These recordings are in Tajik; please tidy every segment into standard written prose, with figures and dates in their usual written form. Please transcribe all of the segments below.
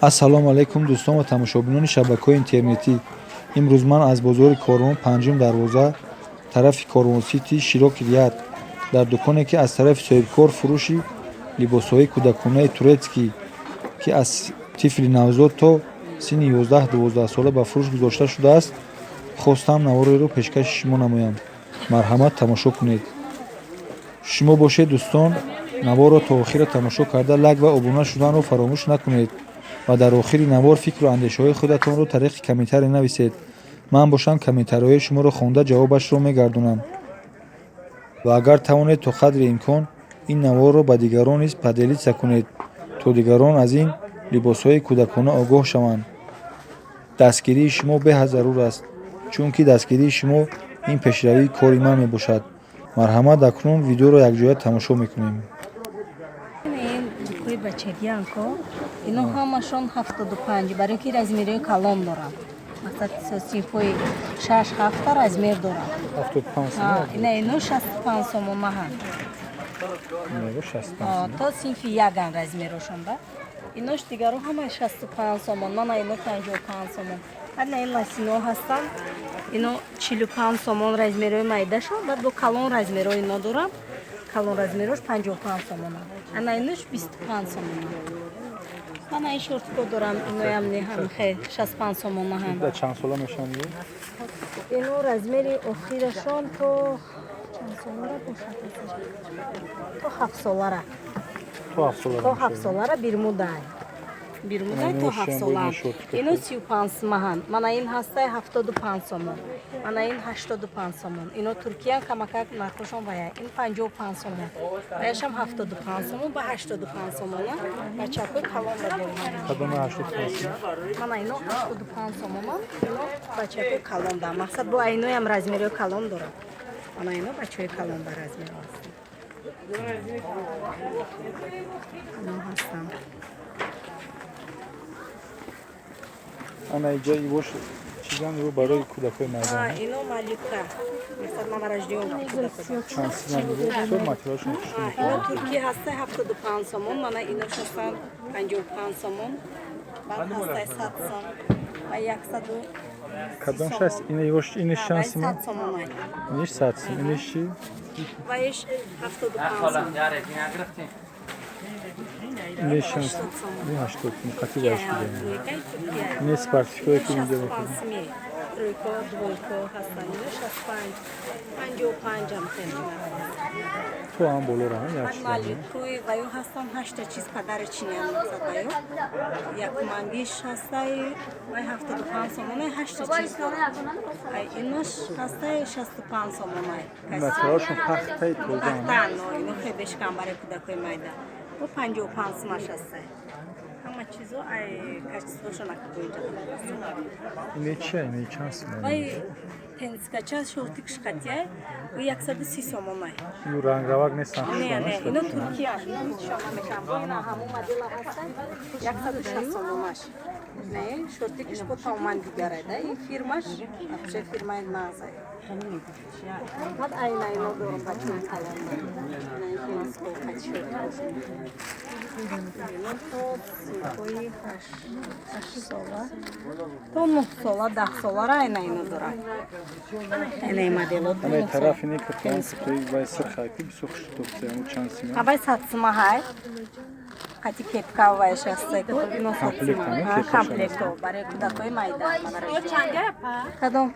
Ассалому алайкум, дӯстон ва тамошобинони шабакаҳои интернетӣ. Имрӯз ман аз бозори Корвон, панҷум дарвоза, тарафи Корвон Сити, Широкий ряд, дар дуконе, ки аз тарафи соҳибкор фурӯши либосҳои кӯдаконаи турецкий, ки аз тифли навзод то синни 11-12 сола ба фурӯш гузошта шудааст, хостам навореро пешкаши шумо намоям. Марҳамат, тамошо кунед. Шумо бошед, дӯстон, наворро то охира тамошо карда, лайк ва обуна шуданро фаромӯш накунед ва дар охири навор фикру андешаҳои худатонро тариқи комментария нависед. Ман бошам, комментариҳои шуморо хонда, ҷавобашро мегардонам. Ва агар тавонед, то қадри имкон ин наворро ба дигарон низ поделиться кунед, то дигарон аз ин либосҳои кӯдакона огоҳ шаванд. Дастгирии шумо беҳад зарур аст, чунки дастгирии шумо ин пешравии кори ман мебошад. Марҳамат, акнун видеоро якҷоя тамошо мекунем. Ин ҷикои бачагиан ко, ино ҳамашон 75, барои ин ки размерҳои калон доранд. Мақсад, синфҳои шаш, ҳафта размер доранд. Ина, ино 65 сомон маҳан, то синфи яган размерошон ба. Инош дигаро ҳама 65 сомон. Мана, ино 55 сомон. Баъд на, ин лосино ҳастанд, ино 45 сомон размерҳои майдашон. Баъд бо калон размерҳо ино дорам, калон размерош 55 сомона. Ана, инош 25 сомона. Мана, ин шортико дорам, иноям ҳамхе 65 сомона ҳам. Чанд сола мешаванд? Ино размери охирашон то чанд солара бошад? То 7 солара. То 7 солара бермудай, бермудай то 7 сола. Ино 35 маҳан. Мана, ин ҳастай 75 сомон. Мана, ин 85 сомон. Ино туркиян, камакак нархошон вая. Ин 55 сомон, ваяшам 75 сомон ба 85 сомона. Бачакои калон ба. Мана, ино 85 сомонан. Ино бачакои калон да. Мақсад, бо айноям размериҳои калон дорад. Мана, ино бачаҳои калон ба размеро ҳастанд. Ино ҳастанд. Ана, иҷа ивош чизан, иво барои кӯдакҳои майда? Ино малика, мақсад, новорождённый. Чанд сизан иво? Бисёр материалшон хушрӯ. Ино туркия ҳастай, 75 сомон. Мана, инош ҳастанд 55 сомон. Баъд ҳастай 100 сом ва яксаду Кадом шаст ина ивош? Иниш чанд сима? 100 сомонай. Иниш 100 сум. Иниш чи? Ваиш 75 сом. Иниш чанд? Ин 80 сум қати ваиш бидем. Ини спортивкое, ки инҷа бохӯрем? Тройко, двойко ҳастанд. Ино 65, 55 ам хеле. То ҳам боло раҳан як. Баъд маликои ваё ҳастанд, ҳашта чиз падари чиниам. Мақсад, ваё якумангиш ҳастай, вай 75 сомонай, ҳашта чиз дорад. Ай, инош ҳастай 65 сомонай. Материалшон пахтаи тоза. Пахтан, ино хеле бешкам барои кӯдакои майда. Бо 55 сомаш ҳастай. Ҳама чизо ай качествошон акбо инҷа. Ини чи? Ини чанд сомон? Вай теннискача, шортикш қатияй, ӯ 130 сомонай. Ину рангравак нестан? Не, не, ино туркия, ино ҳичшон намешаванд. Бо ина ҳамон модела ҳастанд, 160 сомонаш. Не, шортикиш бо тамоман дигарай да. Ин фирмаш вообще фирмаи нағзай. Баъд айна ино дорам, бачаҳои калон. Ина, ин тенниско қати шортикошон. Ино то синфҳои 8 сола, то 9 сола, 10 солара айна ино дорад. Айна ин модело. Ана тараф ини куртаон, куртаи вай сирха, ки бисёр хушрӯ, чанд сима? Ҳабай 100 сума ҳай. Қати кепка вайш ҳастай ку, ино 100 сума. Комплекто барои кӯдакҳои майда. Кадом?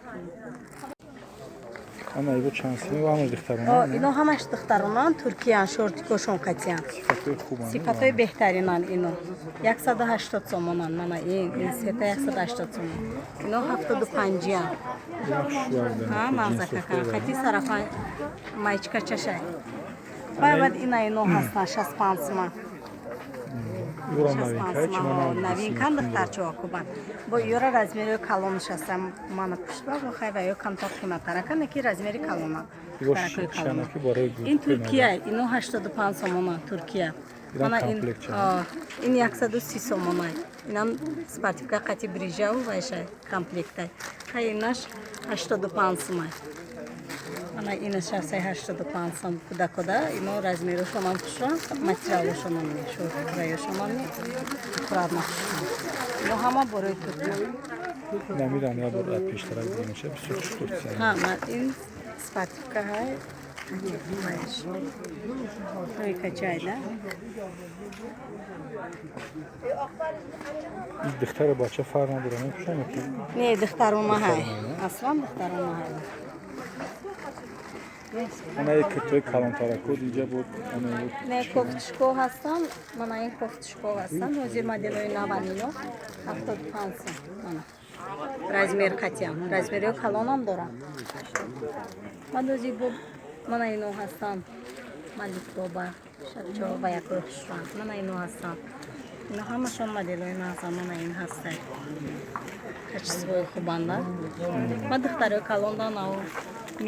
Ана, иво чанд сима? Ҳамаш духтарона? Ино ҳамаш духтаронан, туркиян, шортикошон қатиян. Сифатҳои хубанд. Сифатҳои беҳтаринанд. Ино 180 сомонанд. Мана, ин сета 180 сомон. Ино 75-ян. Мағзакакан, қати сарафан, маечка чашай. Баъд ина, ино ҳастанд 65 сума. Новинкан, духтарчаҳо кубанд. Бо ёра размери калонш ҳаста. Мана, пуштба бо хай ва ё камтар қиматтаракан, ки размери калона. Ин туркия, ино 85 сомона, туркия. Мана, ин 130 сомона. Инам спортивка қати брижаву вайшай, комплектай. Хай, инаш 85 сумай. Ана ина 685 сом кӯдакода. Ино размерушонам хушрам, материалушонам не, шортикаяшонам не, аккуратно хушрам. Ино ҳама борои турка. Намирам, я бор пештарак дидимаша, бисёр хушкуртия. Ҳа, ин спортивка ҳай. Рӯйкачай да. Ин духтару бача фарқ надора, мепӯшам ки? Не, духтарума ҳай. Аслан духтарума ҳай. Ана як киртои калонтаракод инҷа буд. Не, кофтушко ҳастанд. Мана ин кофтушко ҳастанд. Ҳозир моделои наван ино 75 сом. Мана. Размер қатиам. Размериҳо калонам дорам. Баъд ҳозир бо мана ино ҳастанд. Маликбоба, шабчо ва якои хушранг. Мана ино ҳастанд. Ино ҳамашон моделои нағзан. Мана ин ҳастанд. Качествои хубанда. Ма духтарои калондан ав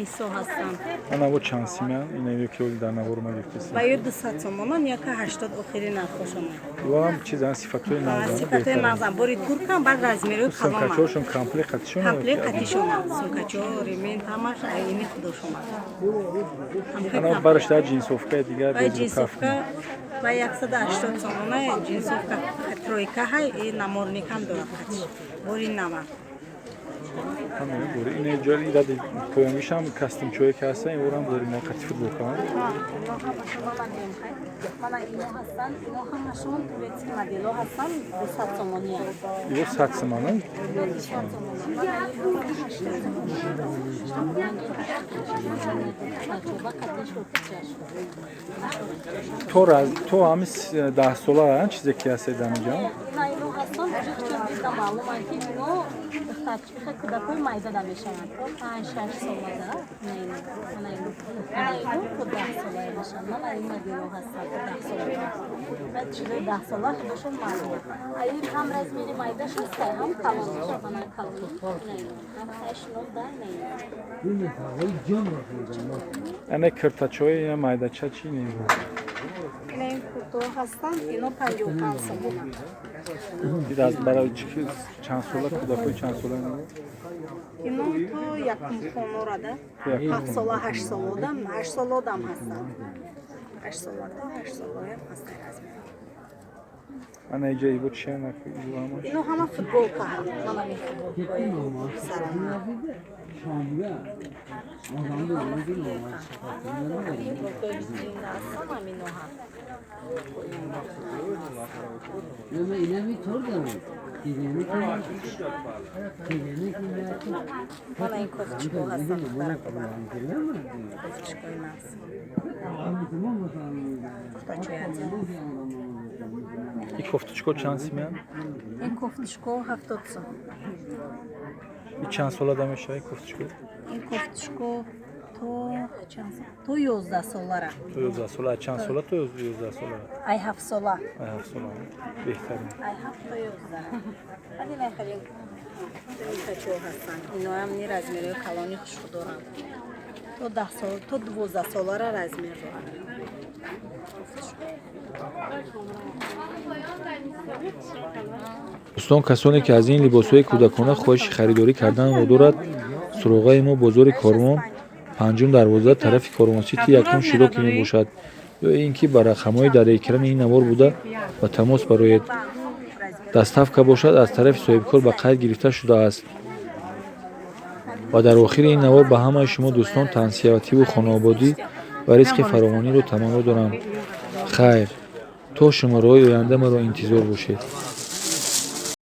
мисо ҳастанд. Ана во чанд симя? Ина ки оли дар навор ма гирифтеси. Ва ё 200 сомонан, яка 80 охири нархошонан. Ва чизан сифатҳои нағзан. Сифатҳои нағзан. Бори туркам, баъд размерои калонан. Сумкачошон комплект қатишон. Комплект қатишонан. Сумкачо, ремень ҳамаш ини худошонан. Ана бараш дар ҷинсовкаи дигар. Ва ҷинсовка ва 180 сомона ҷинсовка тройка ҳай и наморникам дорад қатиш. Бори нава. Ҳамин бори ин ҷо ин ради поёнгишам костюмчое ки ҳастан, инворам дорим мо қати футболка. Мана ино ҳастанд, ино ҳамашон турецкий модело ҳастанд, 200 сомонианд. Иво 100 сомона? 200 сомона. Мана ин 80 сомона. То ҳами 10 сола чизе ки ҳастед ҳаминҷо? На, ино ҳастанд, уже чун дида маълуманд, ки ино духтарчиха кӯдакҳои майдада мешаванд. То 5-6 солада. На ино, мана ино. Мана ино то 10 сола мешаванд. Мана ин модело ҳастанд то 10 сола. Баъд чизои 10 сола худошон маълум. А ин ҳам размери майдаш ҳаста, ҳам калонаш. Мана калон. На ино. Ҳам ҳашт, нӯ, даҳ, на ино. Ана киртачои ина майдача чи не? Ина ин куртоҳо ҳастанд, ино 55 сомона. Дид аз барои чанд сола, кӯдакҳои чанд сола? Ино то якум хонорада. 7 сола, 8 солодам, 8 солодам ҳастанд. 8 сола то 8 солоям ҳастанд размер. Ана иҷа иво чи ана иво ҳама? Ино ҳама футболка ҳам. Мана ин футболкаи сарона. Футболкаи витрина ҳастанд, ҳамино ҳам. Мана ин кофточко ҳастанд, духтаракоба. Кофточкои нағз. Куртачои азиз. Ин кофточко чанд симян? Ин кофточко 70 сом. И чанд сола да мешава ин кофточко? Ин кофточко то чанд сол? То 11 солара. То 11 сола, чанд сола то 11 сола? Ай 7 сола. Ай 7 сола. Беҳтарин. Ай 7 то 11. Баъд ина хеле качо ҳастанд. Иноам ни размерои калони хушрӯ доранд. То 10 сол, то 12 солара размер доранд. Дӯстон, касоне ки аз ин либосҳои кӯдакона хоҳиши харидорӣ карданро дорад, суроғаи мо бозори Корвон, панҷум дарвоза, тарафи Корвонсити якум широки мебошад, ё ин ки ба рақамҳои дар экрани ин навор буда ба тамос бароед. Доставка бошад, аз тарафи соҳибкор ба қайд гирифта шудааст. Ва дар охири ин навор ба ҳамаи шумо дӯстон тансиҳативу хонаободӣ ва ризқи фаровониро таманно дорам. Хайр, то шумораҳои оянда маро интизор бошед.